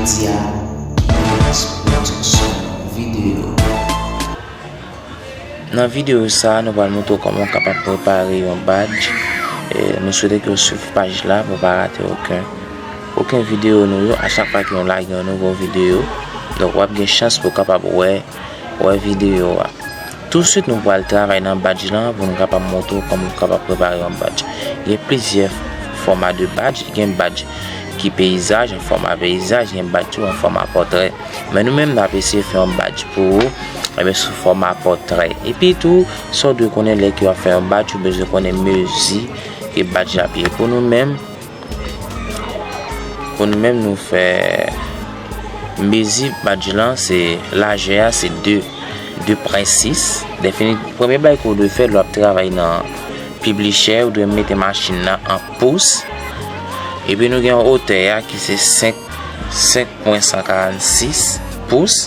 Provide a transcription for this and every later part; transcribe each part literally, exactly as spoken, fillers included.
Media Production Video. Nan videyo sa a, nou pral montre w kòman w kapab prepare yon badge. E, nou swete ke w swiv paj la pou w pa rate okenn, okenn videyo nou yo. A chak fwa ke nou lage yon nouvo videyo, donk w ap gen chans pou w kapab wè, wè videyo a. Touswit nou pral travay nan badge lan pou nou kapab montre w kòman w kapab prepare yon badge. Gen plizyè fòma de badge, gen badge ki peyizaj, an fòma peyizaj, gen badge tou an fòma pòtrè. Men nou menm n ap eseye fè yon badge pou ou, ebyen sou fòma pòtrè. Epi tou, sa w dwe konnen lè ke w ap fè yon badge, ou bezwen konnen mezi ke badge la ap ye. Pou nou menm, pou nou menm nou fè mezi badge lan, se lajè a se de, de pwen sis. Defini, premye bagay ke w dwe fè lè w ap travay nan Publisher, ou dwe mete machin nan an pous. Epi nou gen wotè a ki se senk, senk pwen san karannsis pous.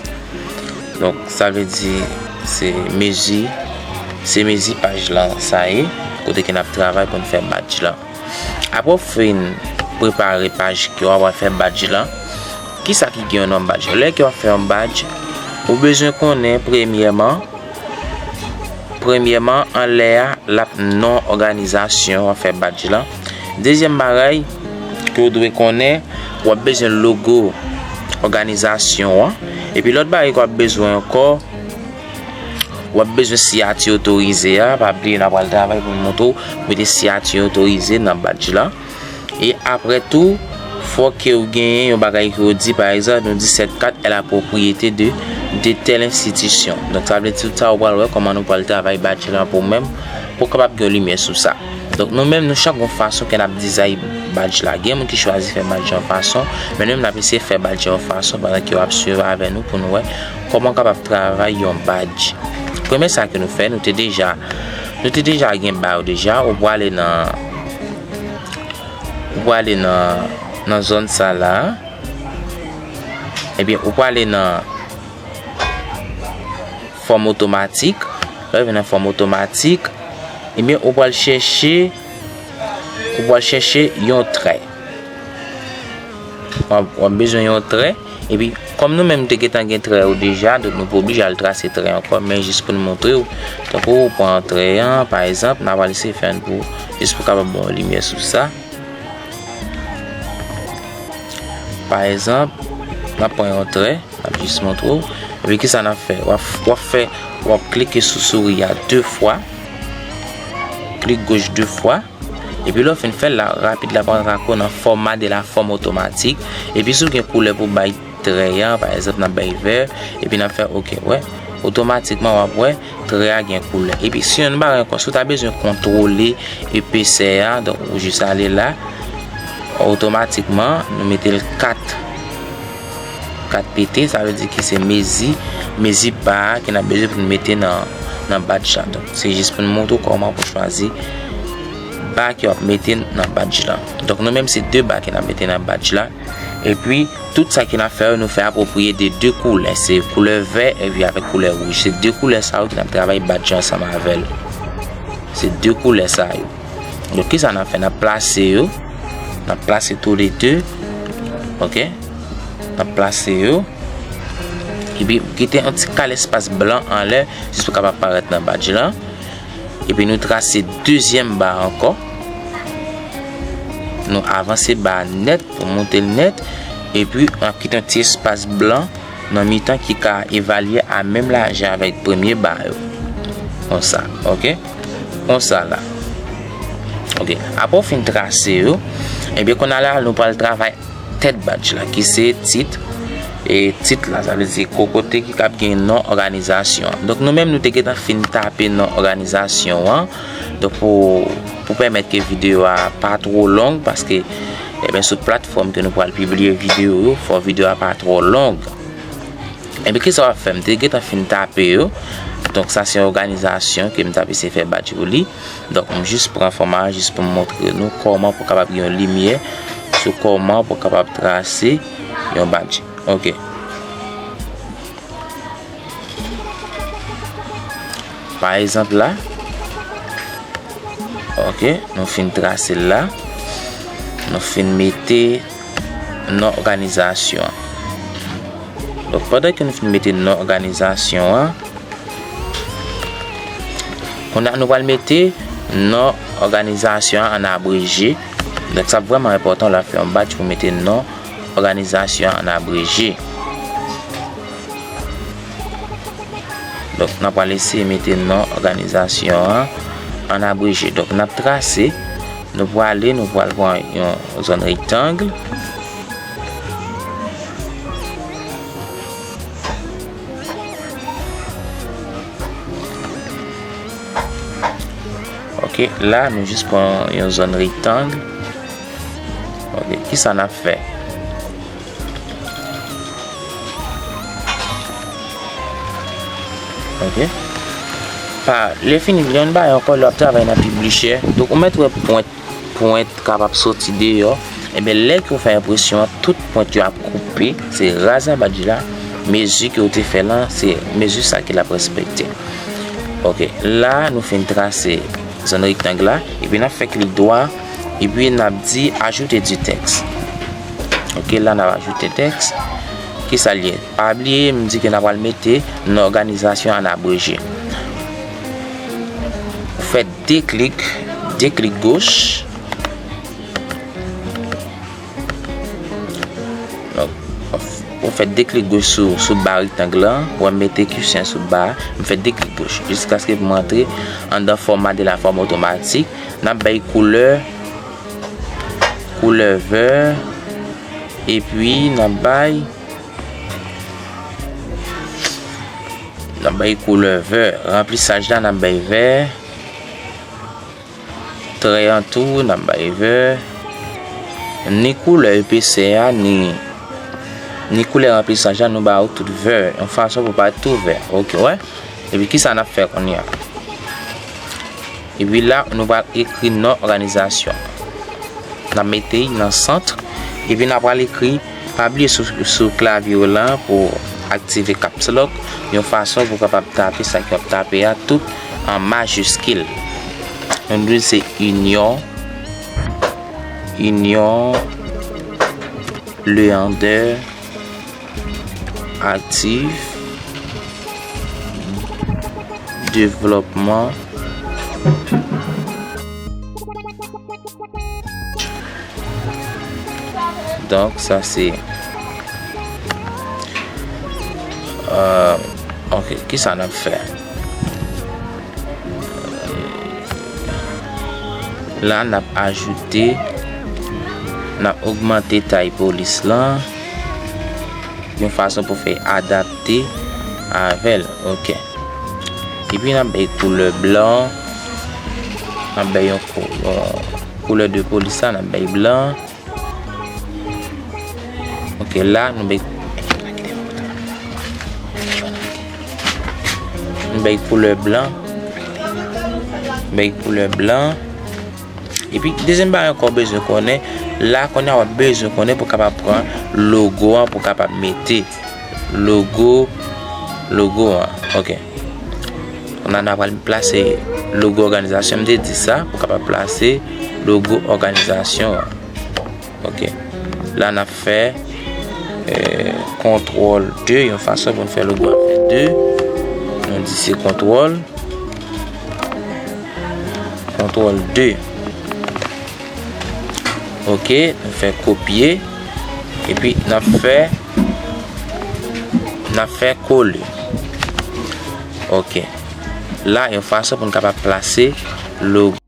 Donk, sa vle di se mezi, se mezi paj lan sa ye, kote ke n ap travay pou n fè badge lan. Apre w fin prepare paj ke w ap fè badge lan, kisa ki gen yon non badge? Lè ke w ap fè yon badge, ou bezwen konnen premyèman, premyèman, anlè a, l ap non òganizasyon w ap fè badge lan. Dezyèm bagay ke w dwe konnen, w ap bezwen logo òganizasyon an. Epi lòt bagay ke w ap bezwen ankò, w ap bezwen siyati otorize a. Pa bliye, n ap pral travay pou n montre w mete siyati otorize nan badge lan. E apre tou, fò ke w genyen yon bagay ke w di, pa egzanp, nou di cette carte est la propriété de, de telle institution. Donk, sa vle di tout sa, ou pral wè kòman nou pral travay badge lan pou menm, pou w kapab gen limyè sou sa. Donk, nou menm, nou chak gon fason ke n ap dizay badge la. Gen moun ki chwazi fè badge yon fason, men nou menm, n ap eseye fè badge yon fason pandan ke w ap swiv avè nou pou nou wè kòman w kapab travay yon badge. Premye sa ke nou fè, nou te deja, nou te deja gen ba yo deja, ou prale nan Ou prale nan, nan zòn sa la. Ebyen, ou prale nan fòm otomatik. Lè w rive nan fòm otomatik, ebyen, ou pral chèche, ou pral chèche yon trè. W ap, w ap bezwen yon trè. Epi, kòm nou menm te gentan gen trè yo deja, donk nou pa oblije al trase trè ankò, men jis pou n montre w. Tankou ou pran trè an, pa egzanp, n a pral eseye fè youn pou, jis pou kapab ba w limyè sou sa. Pa egzanp, n ap pran yon trè, n ap jis montre w. Epi kisa n ap fè? W ap, w ap fè, w ap klike sou souri a de fwa. Klik goch de fwa. Epi lè w fin fè l la, rapid la pral rantre ak ou nan format de la forme automatique. Epi si w gen koulè pou bay trè a, pa egzanp, n ap bay vè, epi n ap fè oke, wè. Otomatikman, w ap wè, trè a gen koulè. Epi si yon bagay ankò, si w ta bezwen kontwole epesè a, donk, ou jis ale la, otomatikman, nou mete l kat. Kat P T, sa vle di ki se mezi, mezi ba a ke n ap bezwen pou n mete nan, nan badge la. Donk, se jis pou n montre w kòman pou chwazi ba ke w ap mete nan badge la. Donk, nou menm se de ba ke n ap mete nan badge la. Epi, tout sa ke n ap fè yo, nou fè apwopriye de de koulè. Se koulè vè epi avèk koulè wouj. Se de koulè sa yo ke n ap travay badge ansanm avè l. Se de koulè sa yo. Donk, kisa n ap fè? N ap plase yo. N ap plase tou le de. Oke? N ap plase yo. Epi, kite yon ti kal espas blan anlè, jis pou kapab parèt nan badge lan. Epi, nou trase dezyèm ba ankò. Nou avanse ba a nèt pou monte l nèt. Epi, n ap kite yon ti espas blan nan mitan ki ka evalye a menm lajè avèk premye ba yo. Konsa, oke? Konsa la. Oke, apre w fin trase yo, ebyen, kounye a la, nou pral travay tèt badge la, ki se tit. E tit la, sa vle di kokote ki kab gen non òganizasyon an. Donk, nou menm, nou te gentan fin tape non òganizasyon an. Donk, pou, pou pèmèt ke videyo a pa twò long, paske, ebyen, sou platfòm ke nou pral pibliye videyo yo, fò videyo a pa twò long. Epi, kisa w ap fè? M te gentan fin tape yo. Donk, sa se yon òganizasyon ke m t ap eseye fè badge pou li. Donk, m jis pran fòma a jis pou m montre nou kòman pou kapab gen yon limyè sou kòman pou kapab trase yon badge. Oke. Pa egzanp la, oke, nou fin trase l la. Nou fin mete non òganizasyon an. Donk, pandan ke nou fin mete non òganizasyon an, kounye a nou pral mete non òganizasyon an an abreje. Donk, sa vrèman enpòtan lè w ap fè yon badge pou mete non òganizasyon an an abreje. Donk, n ap pral eseye mete non òganizasyon an an abreje. Donk, n ap trase, nou prale, nou pral pran yon zòn rektang. Ok, la, nou jis pran yon zòn rektang. Ok, kisa n ap fè? Ok. Pa, lè fini, gen yon bagay ankò, lè w ap travay nan Publisher. Donk, ou mèt wè pwent, pwent kapab soti deyò. Ebyen, lè ke w fè enpresyon an, tout pwent yo ap koupe. Se raze badge la. Mezi ke w te fè lan, se mezi sa ke l ap respekte. Ok. La, nou fin trase zòn rektang la. Epi, n ap fè klik dwa. Epi, n ap di ajoute du texte. Ok, la, n ap ajoute tèks. Kisa l ye? Pa bliye, m di ke n a pral mete non òganizasyon an abreje. Ou fè de klik, de klik goch. Donk, ou fè de klik goch sou, sou ba rektang lan, ou wè m mete kisyen sou ba, m fè de klik goch, jiskaske pou m antre anndan fòma de la fòm otomatik, n ap bay koulè, koulè vè, epi n ap bay N ap bay koulè vè. Ranplisaj la, n ap bay vè. Trè an tou, n ap bay vè. Ni koulè epesè a, ni, ni koulè ranplisaj la, nou ba yo tout vè. Yon fason pou parèt tou vè. Ok, wè. Epi kisa n ap fè kounye a? Epi la, nou pral ekri non òganizasyon. N ap mete l nan sant. Epi n ap pral ekri, pa bliye sou, sou klavye w lan pou aktive caps lock, yon fason pou w kapab tape sa ke w ap tape a tout an majiskil. Nou di se Union, Union Leander Active Développement. Donk, sa se, euh, ok, kisa n ap fè? La, n ap ajoute, n ap ogmante tay polis lan, yon fason pou fè adapte avè l. Ok. Epi, n ap bay koulè blan, n ap bay yon kou-, yon koulè de polis la, n ap bay blan. Ok, la, nou bay, nou bay koulè blan. Bay koulè blan. Epi, dezyèm bagay ankò w bezwen konnen, la, kounye a w ap bezwen konnen pou w kapab pran logo an, pou w kapab mete logo, logo an. Ok. Kounye a, n a pral plase logo òganizasyon. M te di sa, pou w kapab plase logo òganizasyon an. Ok. La, n ap fè, euh, kontwòl de, yon fason pou n fè logo an fè de. Nou di se kontwòl. Kontwòl de. Ok, nou fè kopye. Epi, n ap fè, n ap fè kole. Ok. La, yon fason pou n kapab plase logo.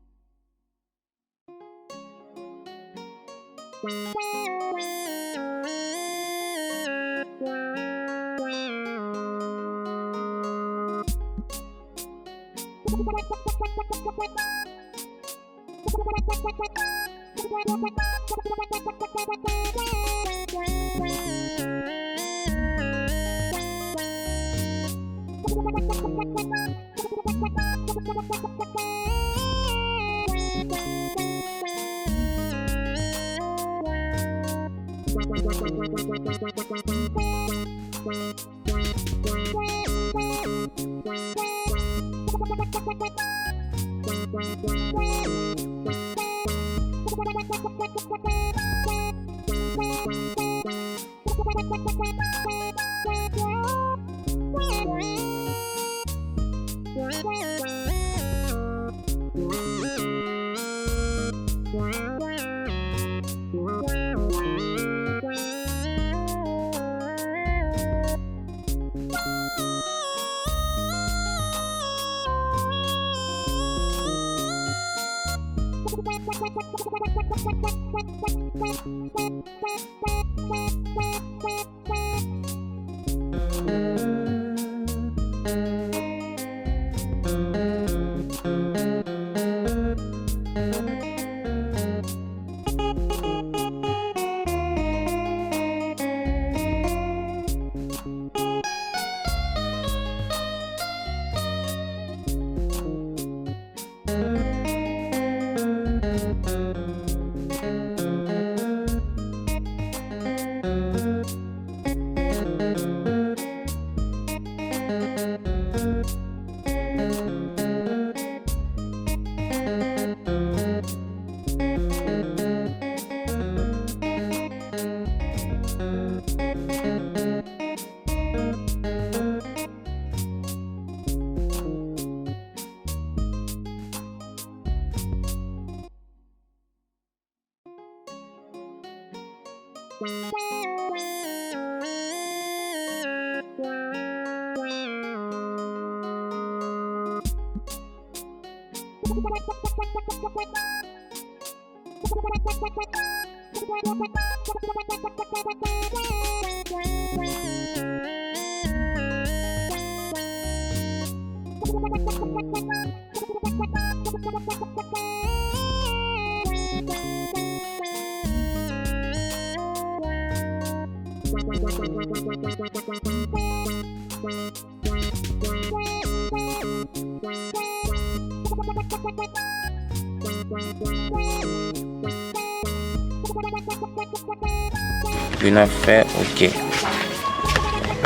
Vin ap fè, ok.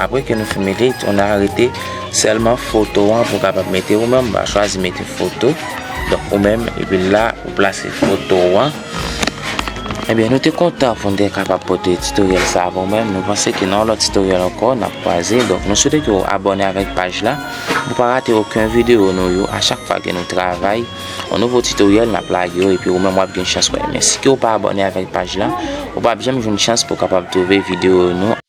Apre ke nou fin mete, on a rete sèlman foto an pou w kapab mete ou menm, w a chwazi mete foto. Donk, ou menm, epi la, ou plase foto an. Ebyen, nou te kontan pou n te kapab pote tutoriel sa pou ou menm. Nou panse ke nan yon lòt tutoriel ankò, n ap kwaze. Donk, nou swete ke w abòne avèk paj la pou w pa rate okenn videyo nou yo. A chak fwa ke nou travay yon nouvo tutoriel, n ap lage yo, epi ou menm w ap gen chans wè. Men si ke w pa abòne avèk paj la, ou p ap janm jwenn chans pou w kapab twouve videyo nou